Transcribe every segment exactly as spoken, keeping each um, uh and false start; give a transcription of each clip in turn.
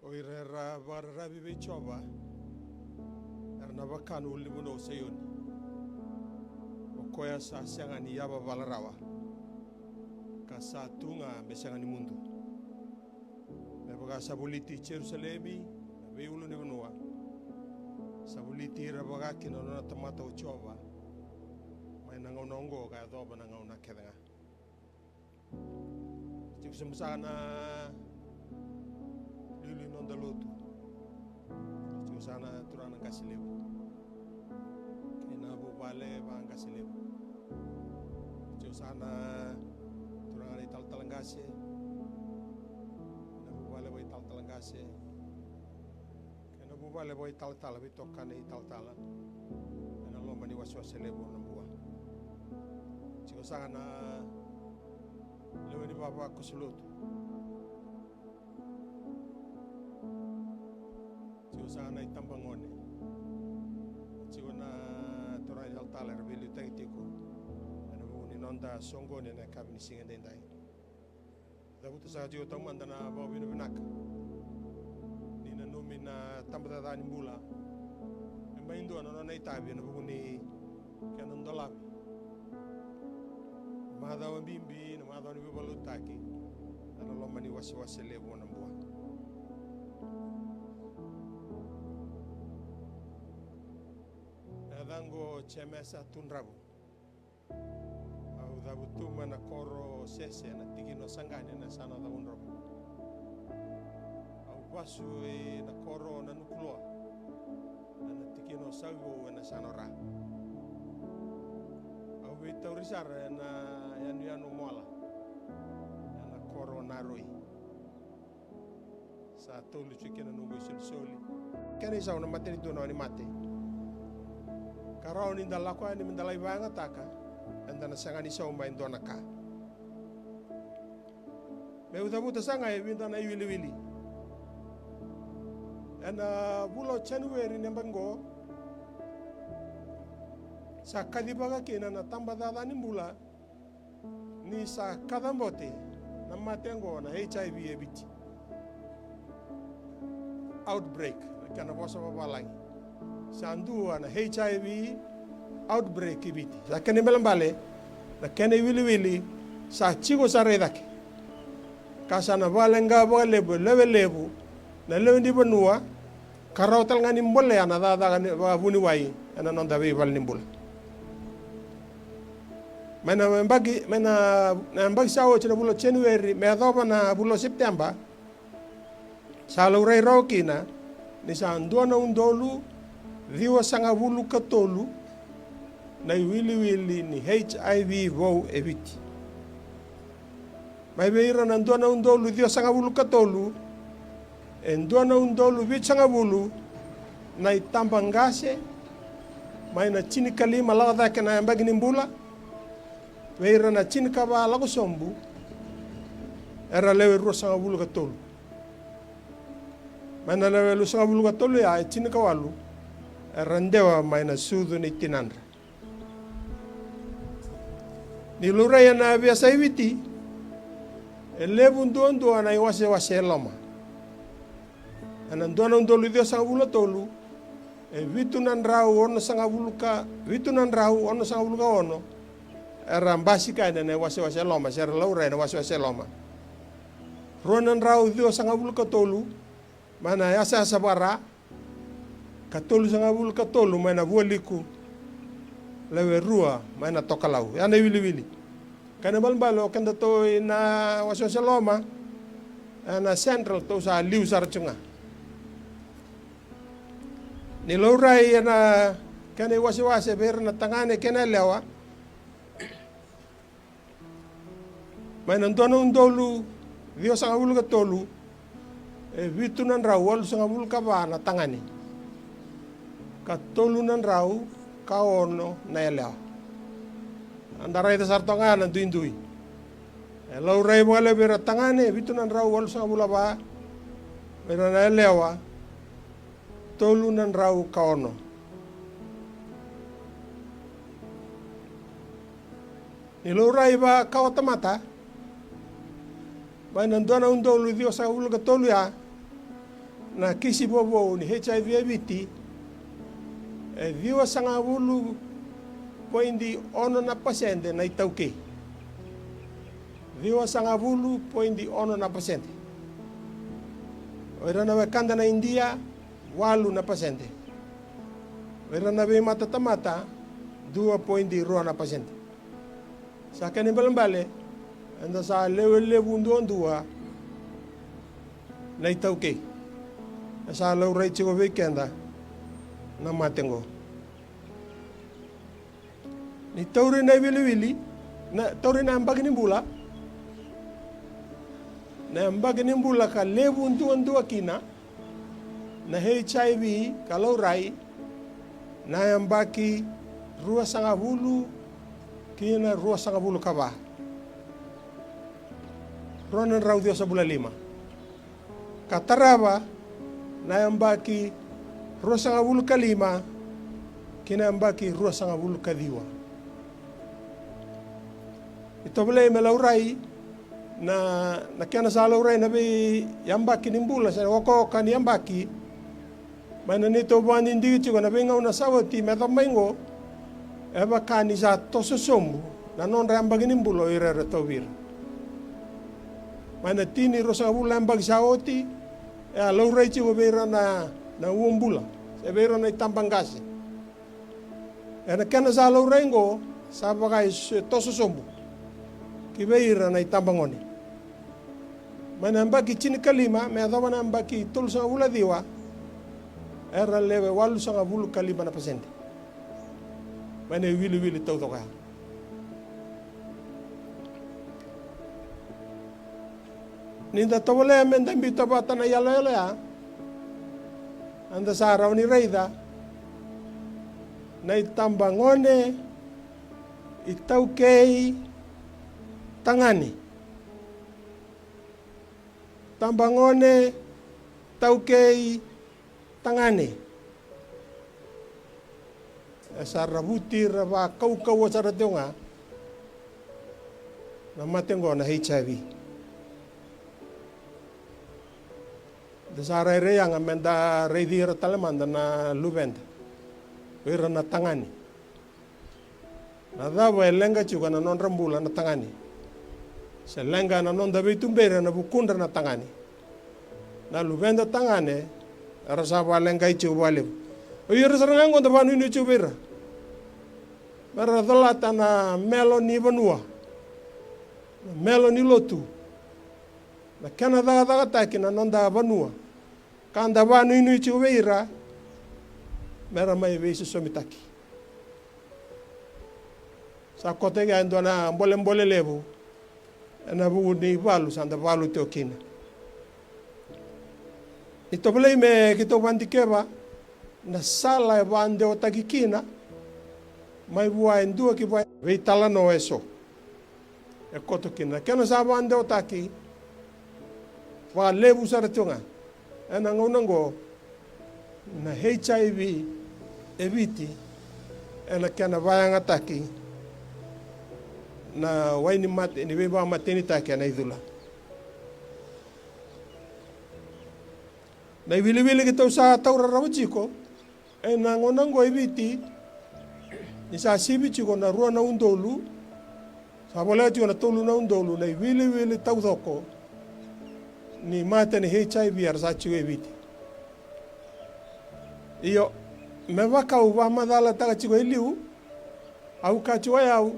O ira era vakararavi vei Jiova era na vaka na ulunivanua o Saioni, o koya sa sega ni yavavala rawa, ka sa tu ga me sega ni mudu. Me vaka sa voliti Jerusalemi na veiulunivanua, sa voliti ira vaka kina na nona tamata o Jiova, mai na gauna oqo ka yacova na gauna kece ga. Tiko sobu saka na liuliu ni noda lotu. Tiko saka na turaga na qase levu kei na vuvale vaqase levu. Tiko saka na turaga na italatala qase, na vuvale vakaitalatala qase, kei na vuvale vakaitalatala, veitokani italatala ena loma ni wasewase levu o Nabua. Tiko saka na lewe ni vavakoso lotu. Tiko saka na itabagone. Tiko na turaga italatala era veiliutaki tiko ena vuku ni noda soqoni ena yakavi ni siga edaidai. Cavuta saka tiko taumada na vakavinavinaka ni nanumi na tabacakacaka ni bula. E mai dua na nona itavi ena vuku ni kena dolavi macawa bibi, na macawa ni veivakalotutaki ena loma ni wasewase levu o Nabua. Na yacaqu o Jemesa Tudravu. Au cavutu mai na koro o Sese, na tikina o Saqani, ena yasana o Cakaudrove. Au vasu ina koro o Nanukuloa, ena tikina o Sauvou, ena yasana o Ra. Au veitauri sara ena yanuyanu o Moala, ena koro o Naroi. Sa tolu tiko kina noqu isolisoli. Kena isau na matanitu na wainimate. Ka rawa ni da lako yani me da lai vakayagataka, eda na sega ni sauma e dua na ka. Meu cavuta saka ga e vica na iwiliwili. Ena vula o Janueri ni yabaki qo, sa kacivaka kina na tabacakacaka ni bula ni sa kacabote na mate oqo na H I V e Viti. Outbreak, na kena vosa vavalagi. Sa dua na H I V outbreak e Viti. Sa kena ibalebale, na kena iwiliwili, sa tiko sara i cake. Ka sa na vakaleqa vakalevu e lewe levu na lewe ni vanua, ka rawa tale ga ni bolea na cakacaka ni vakavuniwai ena noda veivale ni bula. Mai na yabaki, mai na, na yabaki sa oti na vula o Janueri me yacova na vula o Sepiteba, sa laurai rawa kina ni sa dua na udolu ciwasagavulu ka tolu na iwiliwili ni H I V vou e Viti. Mai vei ira na dua na udolu ciwasagavulu ka tolu, e dua na udolu vitusagavulu na itabaqase mai na tinikalima lako cake na yabaki ni bula. Vei ira na tinikava lako sobu, era lewe ruasagavulu ka tolu. Mai na lewe ruasagavulu ka tolu ya, e tinikawalu era dewa mai na sucu ni tinadra. Ni laurai ena veiyasai Viti, e levu duadua na iwasewase e loma. Ena dua na udolu ciwasagavulu ka tolu, e vitu na drau onosagavulu ka, vitu na drau onosagavulu ka ono era basika yani ena iwasewase e loma, se ra laurai ena iwasewase e loma. Rua na drau ciwasagavulu ka tolu mai na yasayasa vaka-Ra, ka tolusagavulu ka tolu mai na vualiku, lewe rua mai na tokalau. Ya na iwiliwili. Kena ibalebale o kedatou ena wasewase loma, ena Central tou sa liu sara tu ga. Ni laurai ena kena iwasewase vei ira na tagane kei na yalewa, mai na dua na udolu ciwasagavulu ka tolu, e vitu na drau walusagavulu ka va na tagane, ka tolu na drau ka ono na yalewa. Eda raica sara toka ga na duidui. E laurai vakalevu vei ira tagane, vitu na drau walusagavulu ka va, vei ira na yalewa, tolu na drau ka ono. Ni laurai vakawatamata, mai na dua na udolu ciwasagavulu ka tolu ya, Na kisi vovou ni H I V e Viti, e ciwasagavulu poidi ono na pasede na itaukei. Ciwasagavulu poidi ono na pasede. O ira na wekada na Idia, walu na pasede. O ira na veimatatamata, dua poidi rua na pasede. Sa kena ibalebale, eda sa lewe levu duadua na itaukei. E sa laurai tiko vei keda na mate oqo. Ni tauri na iwiliwili, na tauri na yabaki ni bula, na yabaki ni bula ka levu duadua kina na H I V ka laurai, na yabaki ruasagavulu ki na ruasagavulu ka va. Rua na drau ciwasagavulu ka lima. Ka tarava na yabaki ruasagavulu ka lima ki na yabaki ruasagavulu ka ciwa. Ni tovolei me laurai na, na kena sa laurai na veiyabaki ni bula se na okooka ni yabaki. Mai na neitou vakadidike tiko na veigauna sa oti me yacova mai oqo, e vaka ni sa toso sobu na nodra yabaki ni bula o ira era tauvi ira. Mai na tini ruasagavulu na yabaki sa oti, e a laurai tiko vei ira na, na uabula se vei ira na itabaqase. Ena kena sa laurai oqo, sa vaka e so-, e toso sobu ki vei ira na itabagone. Mai na yabaki tinikalima me yacova na yabaki tolusagavulu ka ciwa, era lewe walusagavulu ka lima na pasede. Mai na iwiliwili taucoko ya. Ni da tovolea me da biuta vata na iyaloyalo ya, eda sa rawa ni raica na itabagone, itaukei, tagane. Tabagone, taukei, tagane. E sa ravuti ira vakaukauwa sara tiko ga na mate oqo na H I V. Da sa rairai yaga me da raici ira tale mada na luveda, o ira na tagane. Na cava e leqa tiko ena nodra bula na tagane? Se leqa ena noda veituberi ena vukudra na tagane? Na luveda tagane era sa vakaleqai tiko vakalevu. O ira sara ga oqo da vakanuinui tiko vei ira me ra colata na melo ni vanua, na melo ni lotu, na kena cakacakataki na noda vanua, ka da vakanuinui tiko vei ira me ra mai veisosomitaki. Sa koto e kea e dua na bolebole levu ena vuku ni valu sa da valu tiko kina. Ni tovolei me keitou vakadikeva na sala e vakadewataki kina mai vua e dua ki vua e veitalanoa eso. E koto kina na kena sa vakadewataki vakalevu sara tiko ga ena gauna oqo na H I V e Viti, ena kena vakayagataki na wai ni mate ni veivakamatenitaki ena icula. Na iwiliwili keitou sa taura rawa tiko ena gauna oqo e Viti, ni sa sivi tiko na rua na udolu, sa voleka tiko na tolu na udolu na iwiliwili taucoko ni mate ni H I V era sa tiko e Viti. Io, me vaka au vakamacalataka tiko e liu, au kaya tiko o yau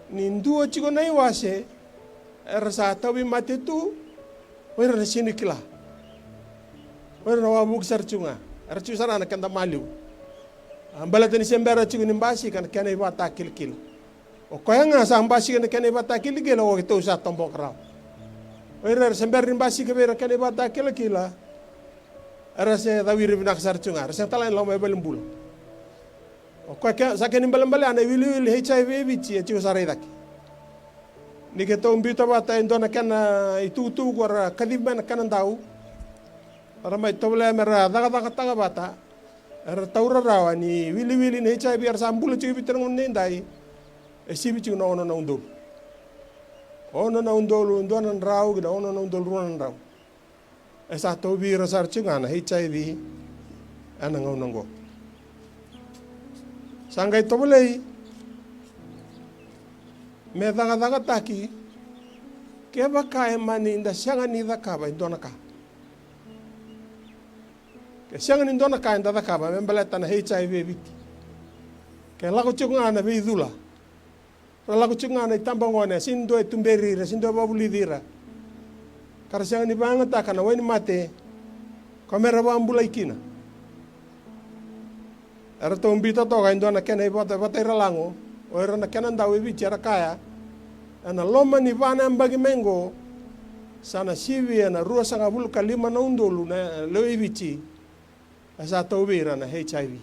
ni dua tiko na iwase era sa tauvimate tu, o ira na sega ni kila. O ira na wavoki sara tiko ga, era tiko sara na keda maliwa. A baleta ni se bera tiko ni basika na kena ivakatakilakila. O koya ga sa basika na kena ivakatakilakila, o keitou sa toboka rawa. O ira era se bera ni basika vei ira na kena ivakatakilakila, era se cawiri vinaka sara tiko ga, era se tala ni lako mai valenibula. O koya ke-, sa kena ibalebale ya na iwiliwili H I V e Viti e tiko sara i cake. Ni keitou biuta vata e dua na kena itukutuku era kacivi mai na kena dau, era mai tovolea me ra cakacakataka vata, era taura rawa ni iwiliwili ni H I V era sa bula tiko e Viti ena gauna nidai, e sivi tiko na ono na udolu. Ono na udolu dua na drau ki na ono na udolu rua na drau. E sa tauvi ira sara tiko ga na H I V ena gauna oqo. Sa qai tovolei me cakacakataki kevaka e mani da sega ni cakava e dua na ka. Ke sega ni dua na ka eda cakava me baleta na H I V e Viti. Ke lako tiko ga na veicula, ra lako tiko ga na itabagone, sega ni dua e tuberi ira, sega ni dua e vakavulici ira. Ka ra sega ni vakayagataka na wainimate ka me ra vakabulai kina. Eratou biuta toka e dua na kena ivata, vata ira lago, o ira na kena dau e Viti era kaya, ena loma ni va na yabaki mai oqo, sa na sivia na ruasagavulu ka lima na udolu na lewe i Viti e sa tauvi ira na H I V.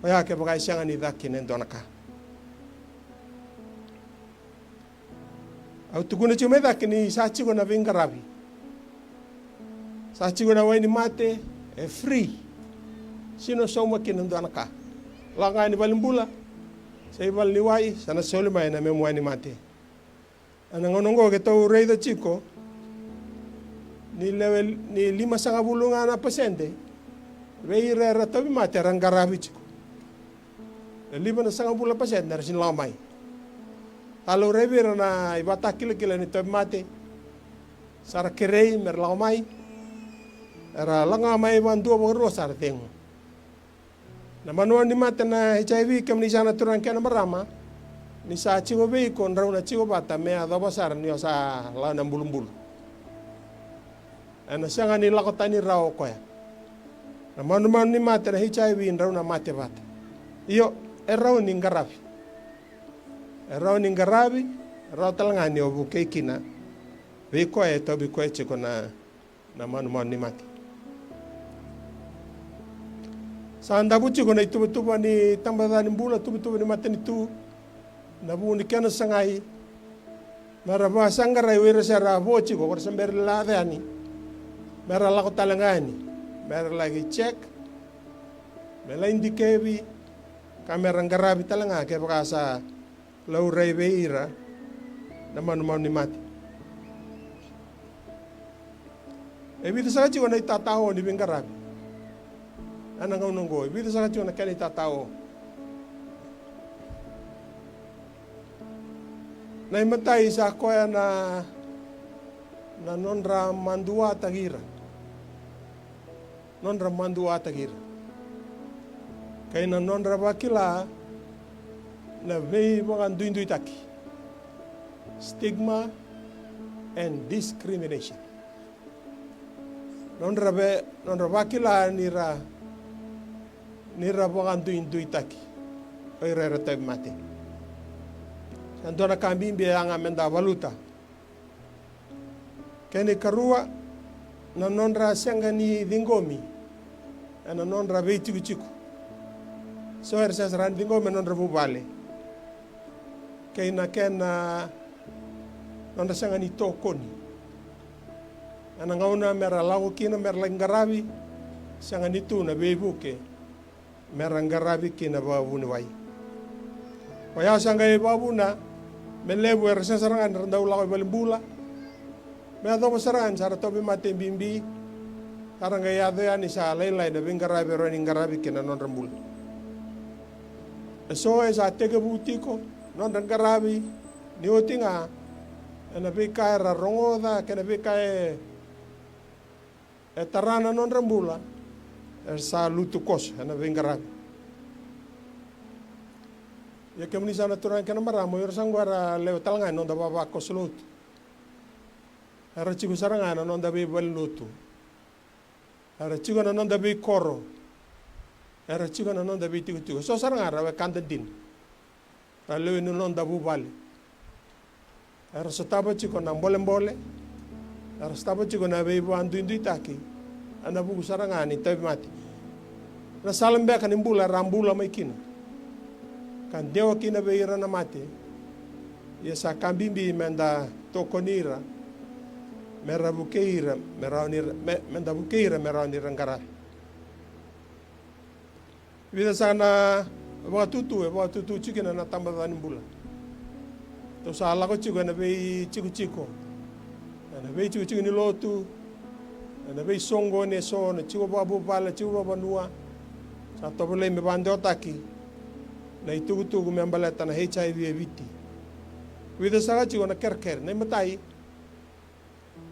Oya kevaka e sega ni caka kina e dua na ka. Au tukuna tiko mai cake ni sa tiko na veiqaravi. Sa tiko na wainimate e free. Sega ni o sauma kina e dua na ka. Lako ga yani valenibula, se i valeniwai, sa na soli mai na memu wainimate. Ena gauna oqo keitou raica tiko ni lewe ni limasagavulu ga na pasede vei ira era tauvimate era qaravi tiko. E limasagavulu na pasede era sega ni lako mai. Sa laurai vei ira na ivakatakilakila ni tauvimate, sa ra kerei me ra lako mai. Era lako ga mai vakadua vakarua sa ra cegu. Na manumanu ni mate na H I V, kemuni saka na turaga kei na marama, ni sa tiko vei iko, drau na tiko vata me yacova sara ni o sa lako na bulubulu. Ena sega ni lako tani rawa o koya. Na manumanu ni mate na H I V, drau na mate vata. Io, e rawa ni qaravi. E rawa ni qaravi, e rawa tale ga ni o vukei kina vei koya e tauvi koya tiko na, na manumanu ni mate. Sa davo tiko na ituvatuva ni tabacakacaka ni bula, tuvatuva ni matanitu, na vuku ni kena sagai me ra vakasaqarai o ira se ra vo tiko, ko ra se bera ni lako yani, me ra lako tale ga yani, me ra laki check, me lai dikevi, ka me ra qaravi tale ga kevaka sa laurai vei ira na manumanu ni mate. E vica saka tiko na itatao ni veiqaravi ena gauna oqo, e vica saka tiko na kena itatao. Na imatai sa koya na, na nodra maduataki ira. Nodra maduataki ira kei na nodra vakila na veivakaduiduitaki, stigma and discrimination. Nodra ve, nodra vakila ni ra, ni ra vakaduiduitaki o ira era tauvimate. Sa dua na ka bibi e yaga me da valuta. Kena ikarua, na nodra sega ni ciqomi ena nodra veitikotiko. So era sega sara ni ciqomi ena nodra vuvale kei na kena, nodra sega ni tokoni ena gauna me ra lako kina me ra laki qaravi, sega ni tu na veivuke me ra qaravi kina vakavuniwai. Oya sa qai vakavuna me levu era sega sara ga ni ra dau lako i valenibula, me yacova sara ga ni sa ra tauvimate bibi, sa ra qai yaco yani sa lailai na veiqaravi e rawa ni qaravi kina na nodra bula. E so e sa tekivu tiko nodra qaravi ni oti ga ena veika era rogoca kei na veika e e tara na nodra bula, era sa lutu koso ena veiqaravi. Ia kemuni sa na turaga kei na marama, o ira sa qo era lewe tale ga ena noda vavakoso lotu. Era tiko sara ga ena noda veivalenilotu. Era tiko ena noda veikoro. Era tiko ena noda veitikotiko. So sara ga era wekada dina. Ra lewe ni noda vuvale. Era sotava tiko na bolebole. Era sotava tiko na veivakaduiduitaki ena vuku sara ga ni tauvimate. Na sala beka ni bula era a bula mai kina ka dewa kina vei ira na mate. Ia sa ka bibi me da tokoni ira, me ra vukei ira me rawa ni ra, me, me da vukei ira me rawa ni ra qaravi. Vica saka na vakatutu e vakatutu tiko kina na tabacakacaka ni bula. Tou sa lako tiko ena veitikotiko, ena veitikotiko ni lotu, Ena veisoqoni eso, na tiko vakavuvale, tiko vakavanua, sa tovolei me vakadewataki na itukutuku me baleta na H I V e Viti. Vica saka tiko na kerekere. Na imatai,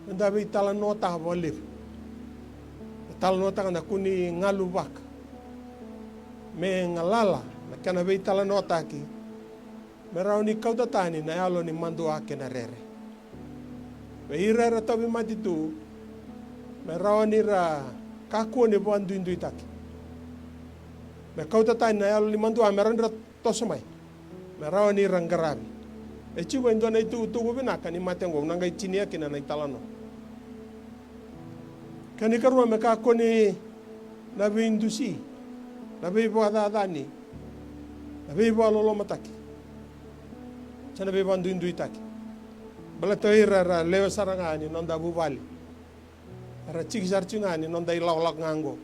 meda veitalanoataka vakalevu. Me talanoataka na kua ni galuvaka, me galala na kena veitalanoataki, me rawa ni kauta tani na yalo ni madua kei na rere. Vei ira era tauvimate tu, me rawa ni ra kakua ni vakaduiduitaki. Me kauta tani na yalo ni madua, me rawa ni ra toso mai, me rawa ni ra qaravi. E tiko e dua na itukutuku vinaka ni mate oqo au na qai tinia kina na italanoa. Kena ikarua, me kakua ni na veidusi, na veivakacacani, na veivakalolomataki, se na veivakaduiduitaki. Baleta o ira era lewe sara ga ni noda vuvale, era tiki sara tiko ga ni noda ilakolako ga oqo.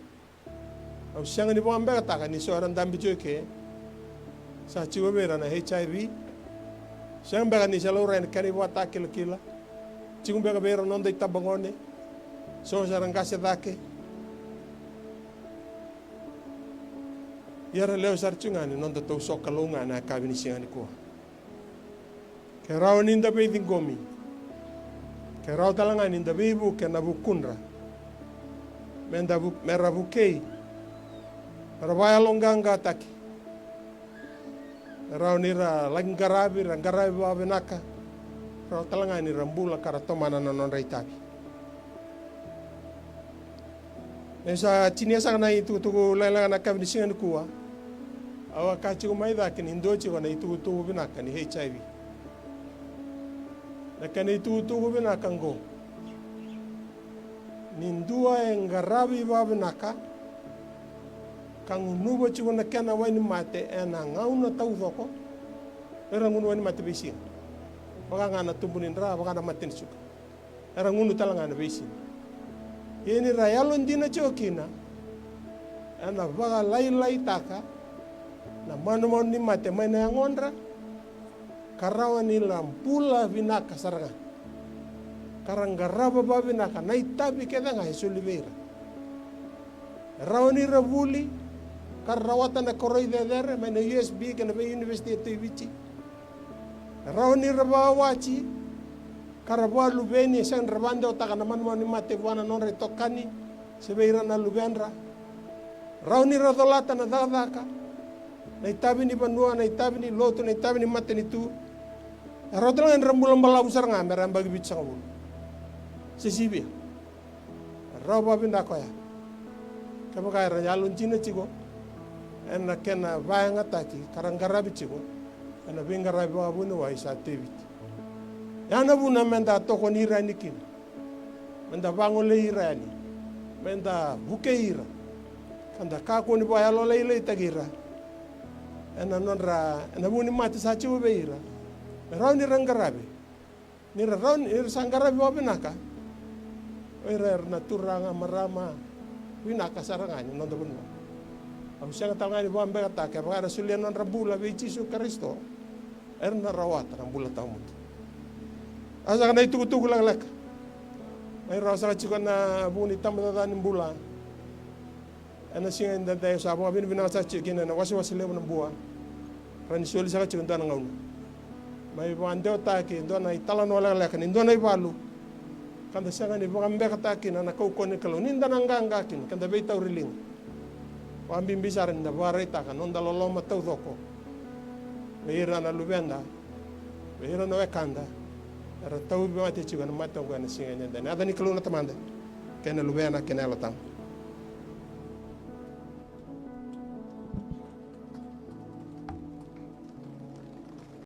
Au sega ni vakabekataka ni so era dabe tiko eke, sa tiko vei ira na H I V. Sega beka ni se laurai na kena ivakatakilakila. Tiko beka vei ira na noda itabagone, so sa ra qase cake. Ia era lewe sara tiko ga ni noda tou sokalou ga ena yakavi ni siga nikua. Ke rawa ni da veiciqomi, ke rawa tale ga ni da veivuke ena vukudra, me da vu-, me ra vukei, me ra vakayaloqaqataki, me rawa ni ra laki qaravi, ra qaravi vakavinaka, rawa tale ga ni ra bula ka ra tomana na nodra itavi. Niu sa tinia saka na itukutuku lekaleka ena yakavi ni siga nikua, au a kaya tiko mai cake ni dua tiko na itukutuku vinaka ni H I V. Na kena itukutuku vinaka oqo, ni dua e qaravi vakavinaka ka gunuva tiko na kena wainimate ena gauna taucoko, era gunu wainimate veisiga. Vaka ga na tubu ni dra, vaka na mate ni suka. Era gunu tale ga ena veisiga. Ia ni ra yalodina tiko kina, ena vakalailaitaka na manumanu ni mate mai na yagodra, ka rawa ni ra bula vinaka sara ga, ka ra qarava vakavinaka na itavi kece ga e soli vei ira. E rawa ni ra vuli ka ra rawata na koroi cecere mai na U S B kei na veiunivesiti e Tui Viti. E rawa ni ra vakawati ka ra vakaluveni, e sega ni ra vakadewataka na manumanu ni mate vua na nodra itokani se vei ira na luvedra. Rawa ni ra colata na cakacaka, na itavi ni vanua, na itavi ni lotu, na itavi ni matanitu. E rawa tale ga ni ra bula balavu sara ga me ra yabaki vitusagavulu se sivia. Rawa vakavinaka oya kevaka era yalodina tiko ena kena vakayagataki ka ra qaravi tiko ena veiqaravi vakavuniwai sa teviti. Ya na vuna meda tokoni ira yani kina, meda vagolei ira yani, meda vukei ira, ka da kakua ni vakayalolailaitaki ira ena nodra, ena vu ni mate sa tiko vei ira. Me rawa ni ra qaravi. Ni ra rawa ni ra sa qaravi vakavinaka, o ira era na turaga, marama vinaka sara ga ni noda vanua. Au sega tale ga ni vakabekataka, kevaka era solia nodra bula vei Jisu Karisito, era na rawata na bula tawamudu. A saka na itukutuku lekaleka mai rawa saka tiko ena vuku ni tabacakacaka ni bula. Ena siga edaidai au sa vakavinavinaka saka tiko kina ena wasewase levu na Bua. Rawa ni soli saka tiko e dua na gauna mai vakadewataki e dua na italanoa lekaleka ni dua na ivalu, ka da sega ni vakabekataka kina na kaukauwa ni Kalou ni da na qaqa kina, ka da veitauri liga. Vakabibi sara ni da vakaraitaka na noda loloma taucoko vei ira na luveda, vei ira na wekada era tauvimate tiko ena mate oqo ena siga edaidai. Ena yaca ni Kalou na Tamada kei na Luvena kei na Yalo Tabu.